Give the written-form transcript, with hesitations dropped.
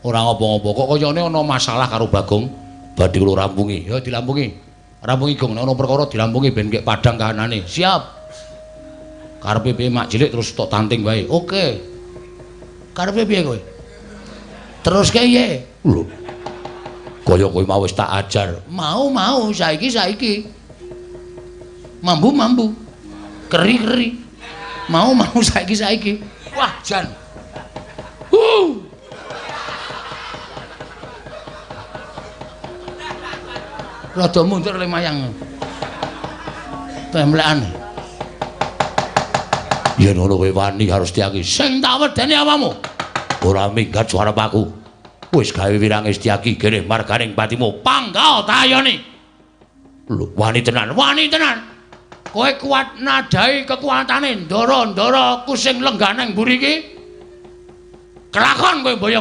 Ora ngopo-ngopo kok kayane ana masalah karo Bagong. Badhe kula rampungi. Ya dilampungi. Rampungi Gong, nek ana perkara dilampungi ben gek padhang kahanane. Siap. Karepe piye mak cilik terus tok tanting wae. Oke. Karepe piye kowe? Terus piye? Lho. Kaya kowe mau wis tak ajar. Mau-mau saiki-saiki. Mambu-mambu. Keri-keri. Mau-mau saiki-saiki. Wah, jan. Rada mundur le mayang. Temlekan. Yen ngono kowe wani karo Setyaki. Sing tak wedeni awamu. Ora minggat suara aku. Wis gawe wirange Setyaki gereh marganing patimu. Panggal tayoni. Lho, wani tenan, wani tenan. Kowe kuat nadai kekuatane ndara-ndara ku sing lenggah nang mburi iki. Kelakon kowe boyong.